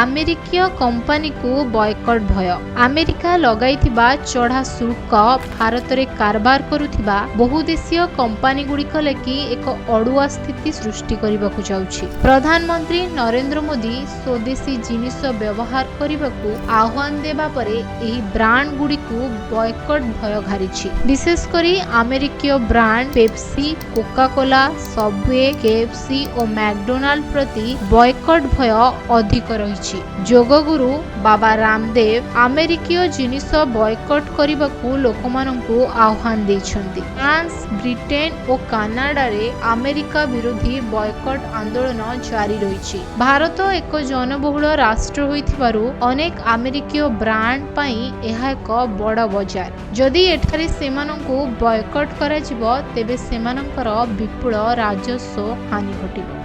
ଆମେରିକୀୟ କମ୍ପାନୀକୁ ବୟକଟ୍ ଭୟ। ଆମେରିକା ଲଗାଇଥିବା ଚଢ଼ା ଶୁଳ୍କ ଭାରତରେ କାରବାର କରୁଥିବା ବହୁଦେଶୀୟ କମ୍ପାନୀଗୁଡ଼ିକ ଲାଗି ଏକ ଅଡ଼ୁଆ ସ୍ଥିତି ସୃଷ୍ଟି କରିବାକୁ ଯାଉଛି। ପ୍ରଧାନମନ୍ତ୍ରୀ ନରେନ୍ଦ୍ର ମୋଦି ସ୍ୱଦେଶୀ ଜିନିଷ ବ୍ୟବହାର କରିବାକୁ ଆହ୍ୱାନ ଦେବା ପରେ ଏହି ବ୍ରାଣ୍ଡଗୁଡ଼ିକୁ ବୟକଟ୍ ଭୟ ଘାରିଛି। ବିଶେଷ କରି ଆମେରିକୀୟ brand Pepsi, Coca Cola, Subway, KFC ଓ ମ୍ୟାକଡୋନାଲ୍ଡ ପ୍ରତି ବୟକଟ୍ ଭୟ ଅଧିକ ରହିଛି। ଯୋଗଗୁରୁ ବାବା ରାମଦେବ ଆମେରିକୀୟ ଜିନିଷ ବୟକଟ୍ କରିବାକୁ ଲୋକମାନଙ୍କୁ ଆହ୍ୱାନ ଦେଇଛନ୍ତି। ଫ୍ରାନ୍ସ, ବ୍ରିଟେନ ଓ କାନାଡାରେ ଆମେରିକା ବିରୋଧୀ ବୟକଟ୍ ଆନ୍ଦୋଳନ ଜାରି ରହିଛି। ଭାରତ ଏକ ଜନବହୁଳ ରାଷ୍ଟ୍ର ହୋଇଥିବାରୁ ଅନେକ ଆମେରିକୀୟ ବ୍ରାଣ୍ଡ ପାଇଁ ଏହା ଏକ ବଡ଼ ବଜାର। ଯଦି ଏଠାରେ ସେମାନଙ୍କୁ ବୟକଟ୍ କରାଯିବ, ତେବେ ସେମାନଙ୍କର ବିପୁଳ ରାଜସ୍ୱ ହାନି ଘଟିବ।